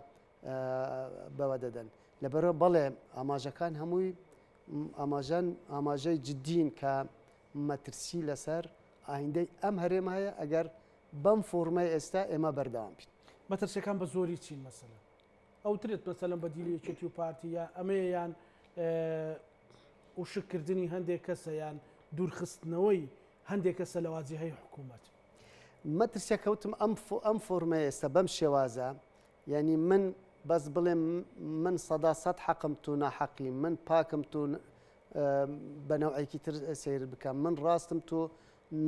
بەوە دەدەن لەبەرەوە بەڵێ ئاماژەکان هەمووی ئاماژەن ئاماژەی جدین کە مەترسی لەسەر ئایندەی ئەم هەرێمە هەیە ئەگەر بەم فۆرمەی ئێستا ئێمە بەردەوام بین. مەترسیەکان بە زۆری چین مەسەلەن ئەوترێت مەسەلەن بەدیلی یەکێتی و پارتی یا ئەمەیە یان وشککردنی هەندێک کەسە یان دوورخستنەوەی هەندێک کەسە لە واجیهەی حکوومەت. مەترسیەکە وتم ئەم ئەم فۆرمە ئێستا بەم شێوازە یعنی من بەس بڵێم من سەدا سەد حەقم تو ناحەقی من پاکم تو بە نەوعێکی تر سەیر بکەم من ڕاستم تۆ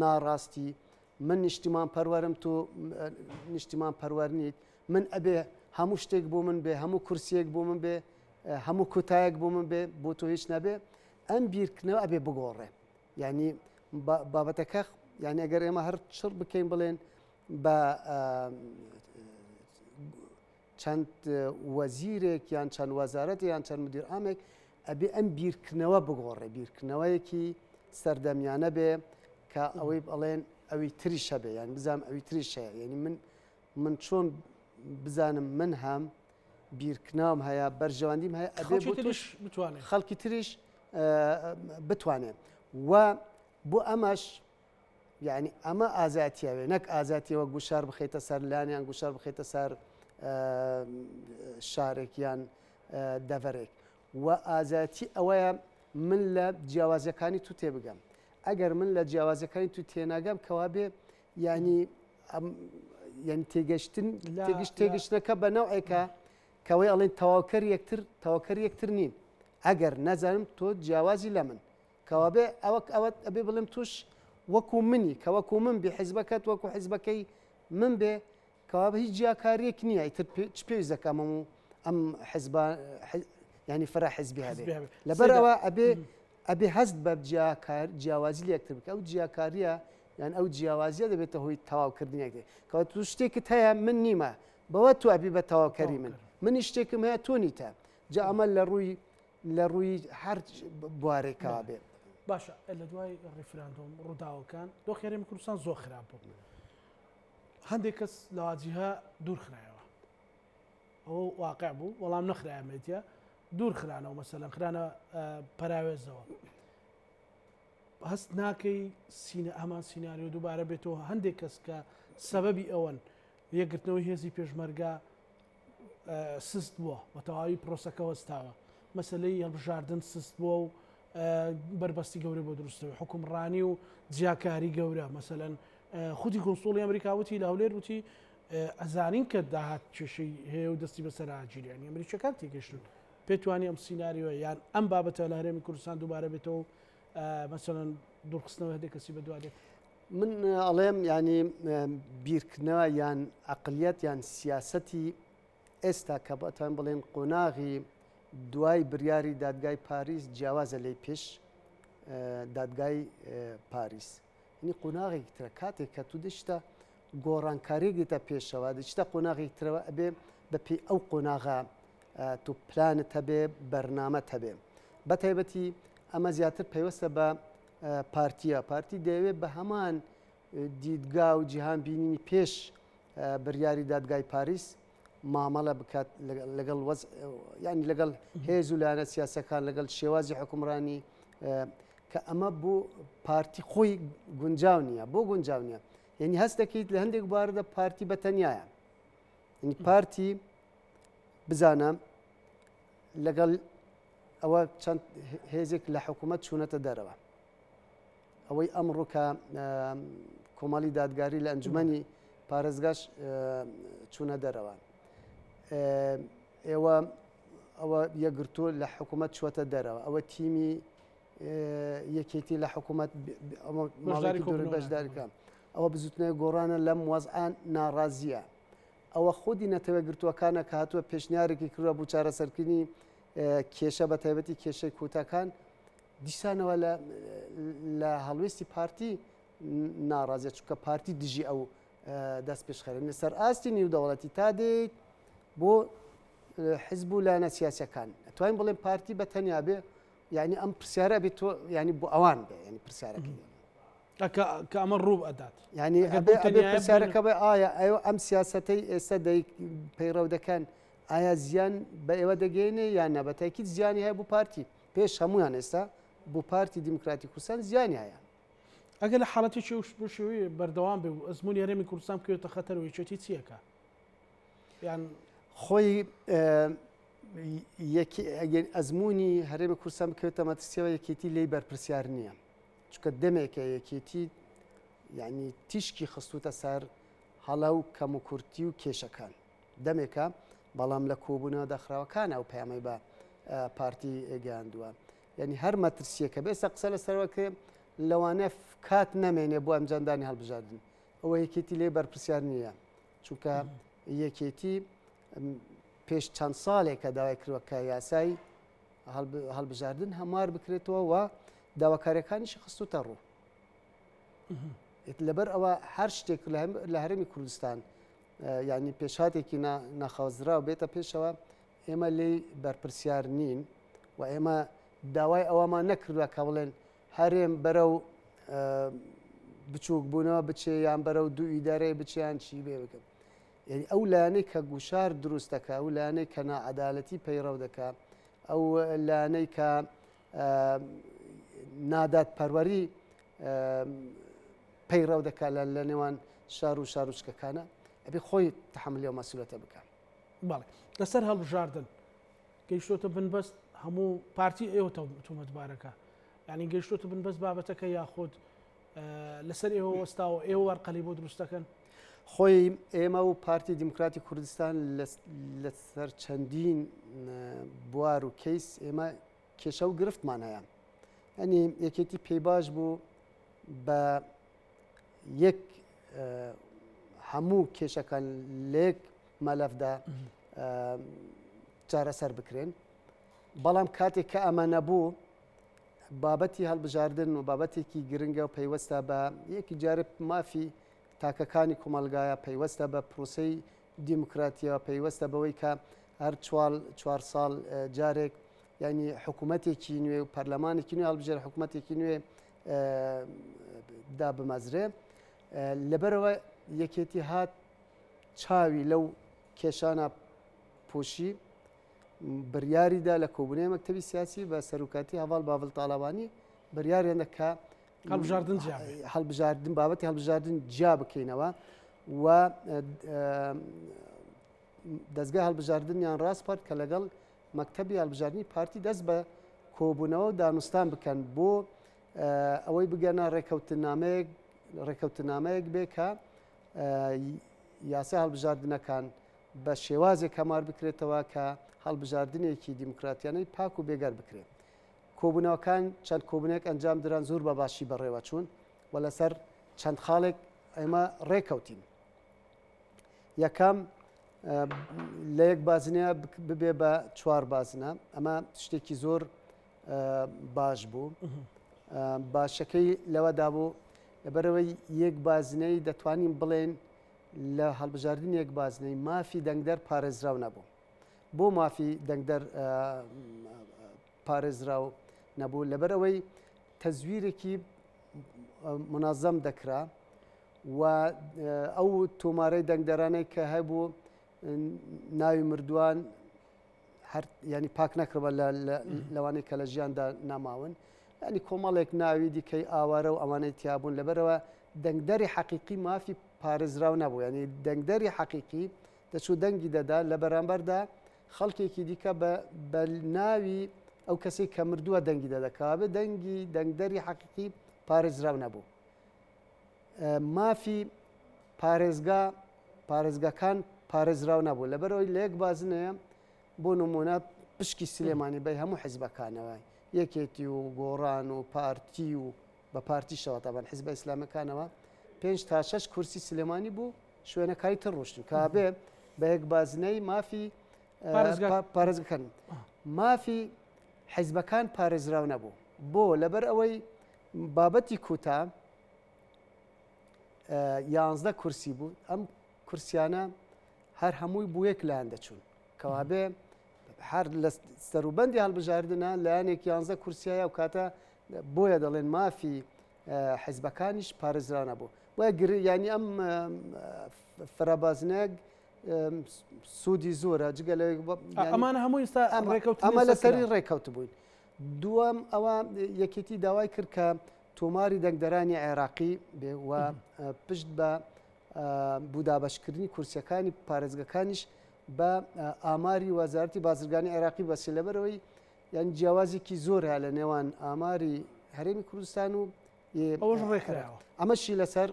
ناڕاستی من نیشتیمان پەروەرم تۆ نیشتیمان پەروەر نیت من ئەبێ هەموو شتێک بۆ من بێ هەموو کورسیەک بۆ من بێ هەموو کوتایەک بۆ من بێ بۆ تۆ هیچ نەبێ ئەم بیرکردنەوە ئەبێ بگۆڕێ یعنی بابەتەکە یعنی ئەگەر ئێمە هەر چڕ بکەین بڵێن بە چەند وەزیرێک یان چەند وەزارەت یان چەند مدیر عامێک ئەبێ ئەم بیرکردنەوە بگۆڕێ بیرکردنەوەیەکی سەردەمیانە بێ کە ئەوەی بڵێن ئەوی تریش هەبێ یان بزانم ئەوی تریش هەیە یعنی من من چۆن بزانم من هەم بیرکناوم هەیە بەرژەوەندیم هەیە ئەبێ بتوانێت خەڵکی تریش بتوانێت و بۆ ئەمەش یعنی ئەمە ئازایەتیاوێ نەک ئازایەتیەوە گوشار بخیتە سەر لانیان گوشار بخیتە سەر شارێک یان دەڤەرێک و ئازایەتی ئەوەیە من لە جیاوازەکانی تو تێبگەم ئەگەر من لە جیاوازەکانی تو تێناگەم کەوا بێ یعنی یعنی تێگەشتن تێگەشت تێگەشتنەکە بە نەوعێکە کەوەی ئەڵێن تەواوکەر یەکتر تەواوکەر یەکتر نین ئەگەر نەزانم تۆ جیاوازی لە من کەوابێ ئەوە ئەوە ئەبێ بڵێم توش وەکو منی کە وەکو من بێ حیزبەکەت وەکو حیزبەکەی من بێ کەوابێ هیچ جیاکاریەک نییە ئیتر چ پێویست دەکەم ئەم و ئەم حزبە ینی فرە حزبی هەبێ لەبەر ئەوە ئەبێ ئەبێ هەست بە جیاکار جیاوازی لە یەکتر بکە ئەو جیاکاریە یان ئەو جیاوازیە دەبێتە هۆی تەواوکردنی یەکتر کەوا تو شتێکت هەیە من نیمە بەوە تو ئەبی بە تەواوکەری من منی شتێکم هەیە تۆ نیتە جا ئەمە لە ڕووی لە ڕووی هەر بوارێکەوە بێ. باشە لە دوای ڕیفراندۆم ڕووداوەکان دۆخی هەرێمی کوردستان زۆر خراپ بوو هەندێک کەس لە واجیهە دوور خرایەوە ئەوە واقع بوو وەڵام نەخرایە مێدیا دوور خرانەوە مەسەلەن خرانە پەراوێزەوە هەست ناکەی سینە ئەمان سیناریۆ دووبارە بێتەوە هەندێک کەس کە سەبەبی ئەوەن یەکگرتنەوەی هێزی پێشمەرگە سست بووە بە تەواوی پرۆسەکە وەستاوە مەسلەی هەڵبژاردن سست بووە و بربەستی گەورە بۆ دروستەوە حکومڕانی و جیاکاری گەورە مەسەەن خودی کونسوڵی ئەمریکا وتی لە هەولێر وتی ئەزانین کە داهات کێشەی هەیە و دەستی بەسەر ئاگیریانی ئەمریکەکان تێگەشتن پێتوانی ئەم سیناریۆ یان ئەم بابەتە لە هەرێمی کوردستان دووبارە بێتەوە مەسەلەن دوورخستنەوە هەندێک کەسی بەدوا دێت. من ئەڵێم ینی بیرکردنەوە یان عقلیەت یان سیاسەتی ئێستا کە بەتوان بڵێن قۆناغی دوای بریاری دادگای پاریس جیاوازە لی پێش دادگای پاریس ینی قۆناغێکی ترە کاتێک کە تو دەشتە گۆڕانکاریێک دێتە پێشەوە دەچتە قۆناغێک ترەوە ئەبێ بە پێی ئەو قۆناغە تو پلانت هەبێ بەرنامەت هەبێ بە تایبەتی ئەمە زیاتر پەیوەستە بە پارتیە پارتی دەیەوێت بە هەمان دیدگا و جیهان بینینی پێش بریاری دادگای پاریس مامەڵە بکات لەگەڵ وەز ینی لەگەڵ هێز و لایەنە سیاسەکان لەگەڵ شێوازی حکومڕانی کە ئەمە بۆ پارتی خۆی گونجاو نییە بۆ گونجاو نییە یعنی هەست دەکەیت لە هەندێک بواردا پارتی بە تەنیایە یعنی پارتی بزانە لەگەڵ ئەوە چەند هێزێک لە حکوومەت چوونەتە دەرەوە ئەوەی ئەمڕۆ کە کۆمەڵی دادگاری لە ئەنجومەنی پارێزگاش چوونە دەرەوە ئێوە ئەوە یەکگرتوو لە حکوومەت چوەتە دەرەوە ئەوە تیمی یەکێتی لە حکوومەت بەشداریکە ئەوە بزوتنەوەی گۆڕانە لەم وەزعان ناڕازیە ئەوە خودی نەتەوەیەکگرتووەکانە کە هاتووە پێشنیارێکی کردووە بۆ چارەسەرکردنی کێشە بە تایبەتی کێشەی کوتاکان دیسانەوە لە هەڵوێستی پارتی ناڕازیە چونکە پارتی دژی ئەو دەست پێشخەرن لەسەر ئاستی نیودەوڵەتی تا دێت بۆ حزب و لایەنە سیاسەکان توانین بڵێن پارتی بە تەنیا بێ یعنی ئەم پرسیارە بێت تۆ ینی بۆ ئەوان بێ ینی پرسیارەکە کە ئەمە ڕوو ئەدات ینی ئەبێ پرسیارەکە بێ ئایا ئەو ئەم سیاستەی ئێستا دەی پەیڕەو دەکەن ئایا زیان بە ئێوە دەگەێنێ یان نە بە تاکیت زیانی هەیە بۆ پارتی پێش هەمویان ئێستا بۆ پارتی دیموکراتی کوردستان زیانی هەیە. ئەگەر لە حاڵەتێکی ئەو بەو شێوەیە بەردەوام بێ و ئەزموونی هەرێمی کوردستان بکەوێتە خەتەرەوە یەکێتی چییەکە؟ یان خۆی ئەگەر ئەزمموی هەرێمی کوردستان بکەوێتە مەترسیەوە یەکێتی لی بەرپرسیار نییە چونکە دەمێکە یەکێتی. یعنی تیشکی خستوتە سەر هەڵە و کەموکورتی و کێشەکان دەمێکە، بەڵام لە کۆبوونەوە داخراوەکان ئەو پەیامەی بە پارتی گەیاندووە. یعنی هەر مەترسیەکە بێ ئێستا قسە لەسەرەوە کرێ لەوانەیە کات نەمێنێ بۆ ئەنجامدانی هەڵبژاردن. ئەوە یەکێتی لێ بەرپرسیار نییە، چونکە یەکێتی پێش چەند ساڵێکە داوای کردووە کە یاسای هەڵبژاردن هەموار بکرێتەوە و داواکاریەکانیشی خستوتە ڕوو. لەبەر ئەوە هەر شتێک لە هەرێمی کوردستان یعنی پێشهاتێکی ناخوازراو بێتە پێشەوە ئێمە لێی بەرپرسیار نین و ئێمە داوای ئەوەمان نەکردووە کە بڵێن هەرێم بەرەو بچووک بوونەوە بچێ یان بەرەو دوو ئیدارەی بچیان چی بێ بکەن. یعنی ئەو لایەنەی کە گوشار دروست دەکا ئەو لایەنەی کە ناعەدالەتی پەیڕەو دەکا ئەو لایەنەی کە نادادپەروەری پەیڕەو دەکات لە نێوان شار و شارۆچکەکانە ئەبێ خۆی تحملی ئەو مەسولەتە بکە. بەڵێ لەسەر هەڵبژاردن گەیشتۆتە بنبەست هەموو پارتی ئێوە تۆمەتبارەکە یعنی گەیشتۆتە بنبەست بابەتەکە یاخود لەسەر ئێوە وەستاوە ئێوە وەرقەلی بۆ دروست دەکەن؟ خۆی ئێمە و پارتی دیموکراتی کوردستان لەسەر چەندین بوار و کەیس ئێمە کێشە و گرفتمان هەیە ئەنی یەکێتی پێی باش بوو بە یەک هەموو کێشەکان لێک مەلەفدا چارەسەر بکرێن بەڵام کاتێک کە ئەمە نەبوو بابەتی هەڵبژاردن و بابەتێکی گرنگە و پەیوەستە بە یەکی جارێ مافی تاکەکانی کۆمەڵگایە پەیوەستە بە پرۆسەی دیموکراتیەوە پەیوەستە بەوەی کە هەر چوار ساڵ جارێک ینی حکوومەتێکی نوێ و پەرلەمانێکی نوێ هەڵبژێر حکوومەتێکی نوێ دابمەزرێ لەبەرەوە یەکێتی هات چاوی لەو کێشانە پۆشی بڕیاریدا لە کۆبوونەوەی مەکتەبی سیاسی بە سەرۆکاتی هەڤاڵ باڤڵ تاڵەبانی بڕیاریان کە هەڵبژاردن جیا هەڵبژاردن بابەتی هەڵبژاردن جیا بکەینەوە و دەستگای هەڵبژاردنیان ڕاسپارد کە لەگەڵ مەکتەبی هەڵبژاردنی پارتی دەست بە کۆبوونەوە و دانوستان بکەن بۆ ئەوەی بگەنە ڕێکەوتنامەیەک ڕێکەوتنامەیەک بێ کە یاسای هەڵبژاردنەکان بە شێوازێک هەموار بکرێتەوە کە هەڵبژاردنێکی دیموکراتیانەی پاک و بێگەرد بکرێت. کۆبوونەوەکان چەند کۆبوونەوەیەک ئەنجام دران زۆر بە باشی بەڕێوەچوون و لەسەر چەند خاڵێک ئێمە ڕێکەوتین. یەکەم لە یەک بازنەیە ببێ بە چوار بازنە ئەمە شتێکی زۆر باش بوو باشەکەی لەوەدا بوو لەبەرەوەی یەک بازنەی دەتوانین بڵێن لە هەڵبژاردنی یەک بازنەی مافی دەنگدەر پارێزراو نەبوو. بۆ مافی دەنگدەر پارێزراو نەبوو؟ لەبەرئەوەی تەزویرێکی منەزەم دەکرا و ئەو تۆمارەی دەنگدەرانەی کە هەبوو ناوی مردووان هەر ینی پاک نەکردوە لەوانەی کە لە ژیاندا ناماون ینی کۆمەڵێک ناوی دیکەی ئاوارە و ئەوانەی تیابوون لەبەرەوە دەنگدەری حەقیقی مافی پارێزراو نەبوو ینی دەنگدەری حەقیقی دەچوو دەنگی دەدا لە بەرامبەردا خەڵکێکی دیکە بە ناوی ئەو کەسێک کە مردووە دەنگی دەدا کەوابێ دەنگی دەنگدەری حەقیقی پارێزراو نەبوو مافی پارێزگا پارێزگاکان پارێزراو نەبوو لەبەرئەوەی لە یەک بازنەیە بۆ نمونە پشکی سلێمانی بەی هەموو حزبەکانەوە یەکێتی و گۆڕان و پارتی و بە پارتیشەوە تابان حزبە ئیسلامەکانەوە پێنج تا شش کورسی سلێمانی بوو شوێنەکانی تر ڕۆشتن کابێ بە یەک بازنەی مافی پارێزگەکان مافی حیزبەکان پارێزراو نەبوو بۆ لەبەر ئەوەی بابەتی کوتا یانزدە کورسی بوو ئەم کورسیانە هەر هەمووی بۆ یەک لایەن دەچوون کەوابێ هەر لە سەروبەندی هەڵبژاردنە لایەنێک یانزە کورسیایە و کاتە بۆیە دەڵێن مافی حیزبەکانیش پارێزراو نەبوو وە ینی ئەم فرەبازنەیەک سوودی زۆرە جگە لە ئەمانە هەموو ئێستا ئەمە لەسەری ڕێکەوت بووین دووەم ئەوە یەکێتی داوای کرد کە تۆماری دەنگدەرانی عێراقی بێ و پشت بە بو دابەشکردنی کورسیەکانی پارێزگەکانیش بە ئاماری وەزارەتی بازرگانی عێراقی بەسێ لەبەرەوەی یان جیاوازێکی زۆر هەیە لە نێوان ئاماری هەرێمی کوردستان و ئەوەش ڕێکخراوە. ئەمەشی لەسەر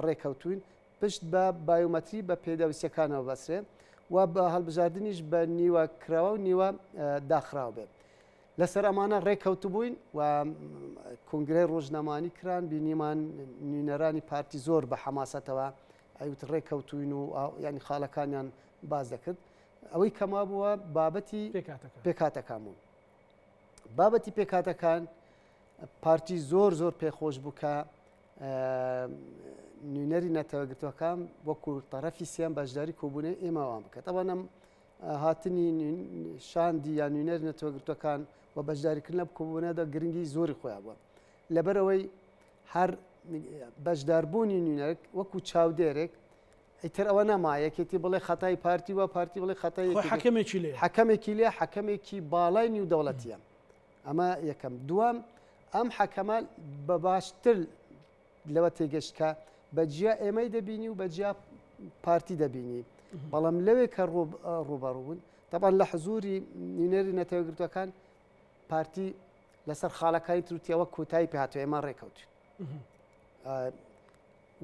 ڕێکەوتوین پشت بە بایۆمەتری بە پێداویستیەکانەوە بەسرێ و بە هەڵبژاردنیش بە نیوە کراوە و نیوە داخراو بێت. لەسەر ئەمانە ڕێککەوتبووین و کۆنگرەی ڕۆژنامانی کران بینیمان نوێنەرانی پارتی زۆر بە حەماسەتەوە ئەیوت ڕێککەوتوین و ینی خاڵەکانیان باز دەکرد ئەوەی کەما بووە بابەتی پێکاتەکان بوون. بابەتی پێکاتەکان پارتی زۆر زۆر پێخۆش بوو کە نوێنەری نەتەوەگرتوەکان وەکو تەرەفی سیان بەشداری کۆبوونەی ئێمەوان بکات ئەوانم هاتنی شاندی یان نوێنەری نەتەوەگرتوەکان و بەشداریکردن لە کۆبوونەدا گرنگی زۆری خۆیان بووە لەبەرەوەی هەر بەشداربوونی نوێنەرێک وەکو چاودێرێک ئیتر ئەوە نەما یەکێتی بڵێ خەتای پارتی وە پارتی بڵێ خەتای حەکەمێکی لێ حەکەمێکی لێ حەکەمێکی باڵای نیو دەوڵەتیە ئەمە یەکەم دووەم ئەم حەکەمە بە باشتر لەوە تێگەشت کە بە جیا ئێمەی دەبینی و بە جیا پارتی دەبینی بەڵام لەوێ کە ڕوبەڕوون تەبان لە حزوری نوێنەری نەتەوەگرتوەکان پارتی لەسەر خاڵەکانی تروتیەوە کۆتایی پێهاتوە ئێمە ڕێکەوت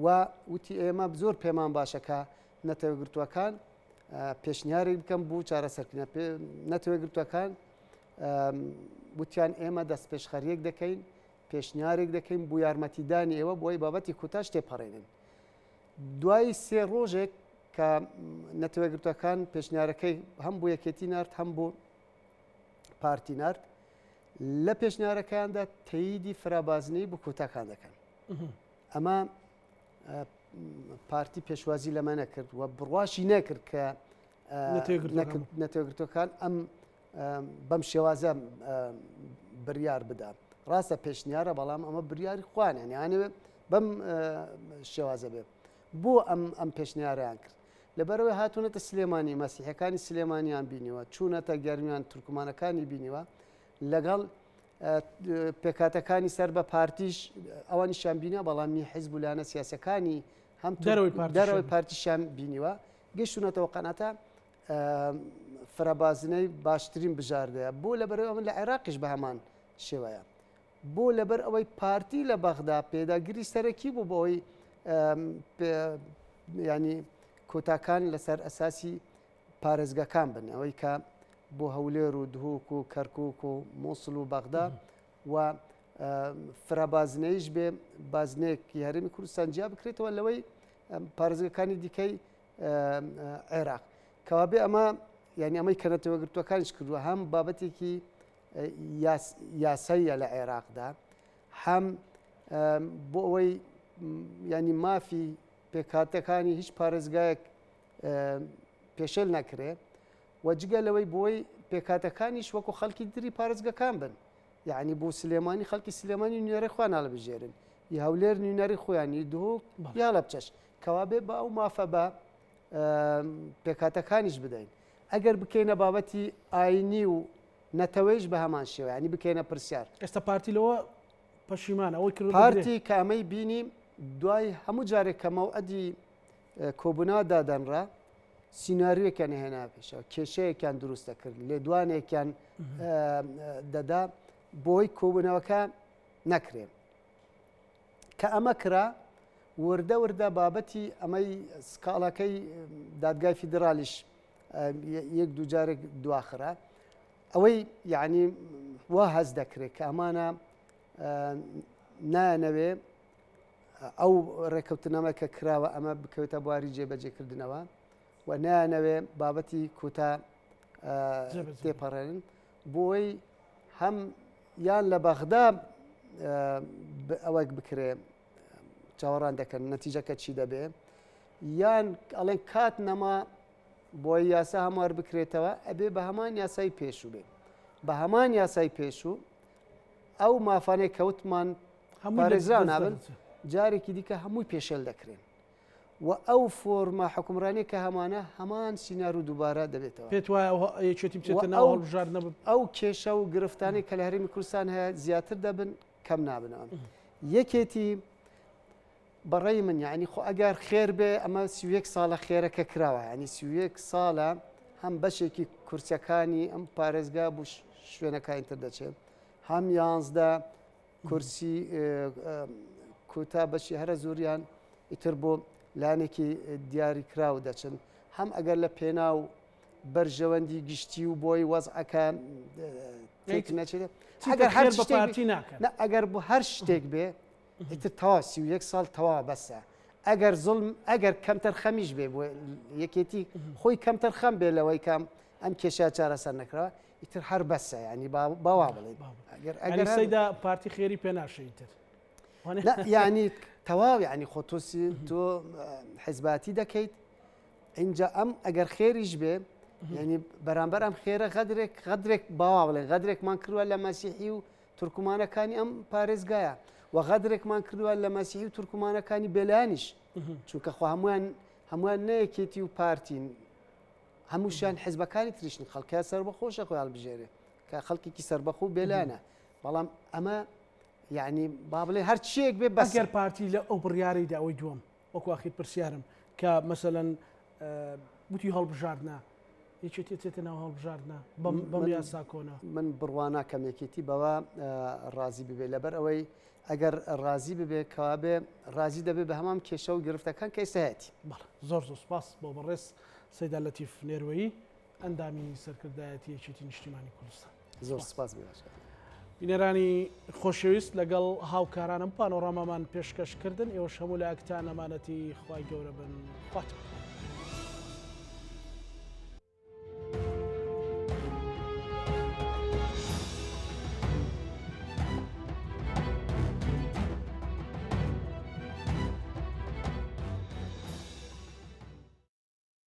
و وتی ئێمە زۆر پێمان باشە کە نەتەوەگرتووەکان پێشنیارێک بکەم بۆ چارەسەرکردن نەتەوەگرتووەکان وتیان ئێمە دەست پێشخەریەک دەکەین پێشنیارێک دەکەین بۆ یارمەتیدانی ئێوە بۆی بابەتی کوتاش تێپەڕێنن دوای سێ ڕۆژێک کە نەتەوەگرتوەکان پێشنیارەکەی هەم بۆ یەکێتی نارد هەم بۆ پارتی نارد لە پێشنیارەکەیاندا تەیدی فرابازنەی بۆ کۆتاکان دەکەن ئەمە پارتی پێشوازی لەمە نەکرد و بڕواشی نەکرد کە نەتەوەگرتوەکان ئەم بەم شێوازە بریار بدا ڕاستە پێشنیارە بەڵام ئەمە بریاری خوانیان یانەوێ بەم شێوازە بێ بۆ ئەم ئەم پێشنیاریان کرد لەبەرەوەی هاتوونەتە سلێمانی مەسیحەکانی سلێمانیان بینیوە چوونەتە گەرمیان تورکمانەکانی بینیوە لەگەڵ پێکهاتەکانی سەر بە پارتیش ئەوانیشیان بینیوە بەڵام می حیزب و لایەنە سیاسەکانی هەم دەرەوەی پارتیشیان بینیوە گەشتونەتەوە قەناتە فرەبازنەی باشترین بژاردەیە بۆ لەبەرەوە من لە عێراقیش بە هەمان شێوەیە بۆ لەبەر ئەوەی پارتی لە بەغدا پێداگری سەرەکی بوو بۆی ینی کۆتاکان لەسەر ئەساسی پارێزگەکان بن، ئەوەی کە بۆ هەولێر و دهۆک و کەرکوک و موسڵ و بەغدا و فرە بازنەیش بێ بازنەیەکی هەرێمی کوردستان جیا بکرێتەوە لەوەی پارێزگەکانی دیکەی عێراق کەوابێ ئەمە یعنی ئەمەی کە نەتەوەگرتوەکانیش کردووە هەم بابەتێکی یاساییە لە عێراقدا هەم بۆ ئەوەی ینی مافی پێکهاتەکانی هیچ پارێزگایەک پێشێل نەکرێ و جگە لەوەی بۆی پێکهاتەکانیش وەکو خەڵکی تری پارێزگەکان بن یعنی بۆ سلێمانی خەڵکی سلێمانی نوێنەری خۆیان هەڵبژێرن ی هەولێر نوێنەری خۆیان ی دهۆک یا هەڵەبجەش کەوابێ بە ئەو مافە بە پێکهاتەکانیش بدەین ئەگەر بکەینە بابەتی ئاینی و نەتەوەیش بە هەمان شێوە ینی بکەینە پرسیار ئێستا پارتی لەوە پەشیمانە ئەوەی کرد پارتی کە ئەمەی بینی دوای هەموو جارێک کە مەوعەدی کۆبوونەوە دادەنرا، سیناریۆیەکیان هێنا پێشەوە، کێشەیەکیان دروست دەکرد، لێدوانێکیان دەدا بۆی کۆبوونەوەکە نەکرێ. کە ئەمە کرا وردە وردە بابەتی ئەمەی سکاڵاکەی دادگای فیدرالیش یەک دوو جارێک دواخرا ئەوەی یعنی وا هەست دەکرێت کە ئەمانە نایەنەوێ ئەو ڕێکەوتنامە کە کراوە ئەمە بکەوێتە بواری جێبەجێکردنەوە و نایانەوێ بابەتی کوتا تێپەڕێنن بۆی هەم یان لە بەغدا ئەوەک بکرێ چاوەڕان دەکەن نەتیجەکە چی دەبێ یان ئەڵێن کات نەما بۆی یاسا هەموار بکرێتەوە ئەبێ بە هەمان یاسای پێشوو بێ بە هەمان یاسای پێشوو ئەو مافانەی کەوتمان پارێزراو نابن جارێکی دیکە هەمووی پێشێل دەکرێن و ئەو فۆرمە حکومڕانی کە هەمانە هەمان سینار و دووبارە دەبێتەوە پێت وایە یەکێتی بچێتە ناو هەڵبژاردنە ئەو کێشە و گرفتانەی کە لە هەرێمی کوردستان هەیە زیاتر دەبن کەم نابنەوە یەکێتی بەڕێی من یعنی خۆ ئەگەر خێر بێ ئەمە 31 ساڵە خێرەکە کراوە ینی 31 ساڵە هەم بەشێکی کورسەکانی ئەم پارێزگا بوو شوێنەکانی تر دەچێت هەم یانزدە. کورسی کوتا بەشی هەرە زۆریان ئیتر بۆ لایەنێکی دیاریکراو دەچن هەم ئەگەر لە پێناو بەرژەوەندی گشتی و بۆی وەزعەکە تێک نەچێت ئەگەر هەر پارتی ناکەن ئەگەر بۆ هەر شتێک بێ ئیتر تەوا 31 ساڵ تەوا بەسە ئەگەر زڵم ئەگەر کەمتەر خەمیش بێ بۆ یەکێتی خۆی کەمتەر خەم بێ لەوەی کام ئەم کێشە چارەسەر نەکراوە ئیتر هەر بەسە ینی باوا بڵێ ئەگەر ئەگەر سەیدا پارتی خێری پێ ناشێ ئیتر یعنی تەواو یعنی خۆ تۆ تۆ حزباتی دەکەیت اینجا ئەم ئەگەر خێریش بێ یعنی بەرامبەر ئەم خێرە غەدرێک غەدرێک باوا بڵێ غەدرێکمان کردووە لە مەسیحی و تورکمانەکانی ئەم پارێزگایە و غەدرێکمان کردووە لە مەسیحی و تورکمانەکانی بێلایەنیش چونکە خۆ هەموویان هەموویان نەیەکێتی و پارتین هەمووشیان حزبەکانی تریشن خەڵکە سەربەخۆشە خۆی هەڵبژێرێ کە خەڵکێکی سەربەخۆ بێلایەنە بەڵام ئەمە یعنی با بڵێ هەر چیەک بێ بەس ئەگەر پارتی لە ئەو بڕیارەیدا ئەوەی دووەم وەکو ئاخیر پرسیارم کە مەسەلەن وتی هەڵبژاردنە یەکێتی چێتە ناو هەڵبژاردنە بەم یاسا کۆنە من بڕوا ناکەم یەکێتی بەوە ڕازی ببێ لەبەر ئەوەی ئەگەر ڕازی ببێ کەوابێ ڕازی دەبێ بە هەمان کێشە و گرفتەکان کە ئێستا هەیەتی. بەڵێ زۆر زۆر سوپاس بۆ بەڕێز سەیدا لەتیف نێروەیی ئەندامی سەرکردایەتی یەکێتی نیشتیمانی کوردستان. زۆر سپاس بینەرانی خۆشەویست لەگەڵ هاوکارانم پانۆڕامامان پێشکەش کردن ئێوەش هەموو لایەکتان ئەمانەتی خوای گەورە بن خواتان.